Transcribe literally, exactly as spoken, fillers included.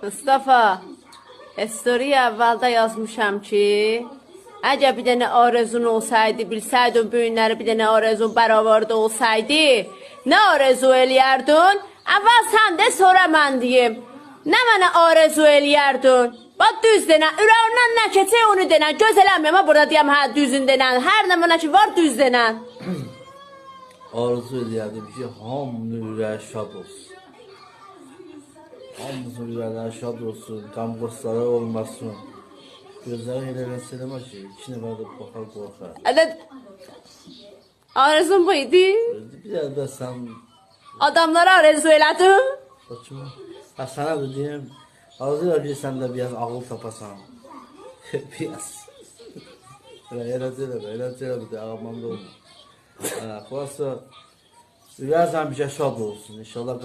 مصطفی، استوری اولده یازمیشام کی، اگر بیر دنه آرزون اولسایدی، بیلسیدین بو گونلری بیر دنه آرزون برآورده اولسایدی، نه آرزو ائله‌یردین؟ اول سن ده، سونرا من دئییم. نمنه آرزو ائله‌یردین؟ باخ، دوز دئنن، اوره‌ییندن نه کئچیر، اونو دئنن. گؤز ائله‌مه‌ییم ها بورادا دئیم، هه، دوزون دئنن. هر نمنه کی وار، دوز دئنن. آرزو ائله‌یردیم کی، هامی‌نین اوره‌یی شاد اولسون. هامیمیزین اورکلری شاد اولسون، غم-غصه‌لری اولماسین. گؤزلری ائله رنگ ائله‌مه کی، ایکی نفر ده باخار، قورخار. ائله آرزون بو ایدی؟ بیر ده سن آداملارا آرزو ائله‌دین؟ باخ کیمه؟ هه، سنه ده دئییم، آرزو ائله بیر سن ده بیر آز عاغیل تاپاسان. بیر آز. ائله، ائله ائله، ائله ائله، بیر ده آغلامالی اولما. هه، خلاصه، اوره‌ییز همیشه شاد اولسون. انشاءالله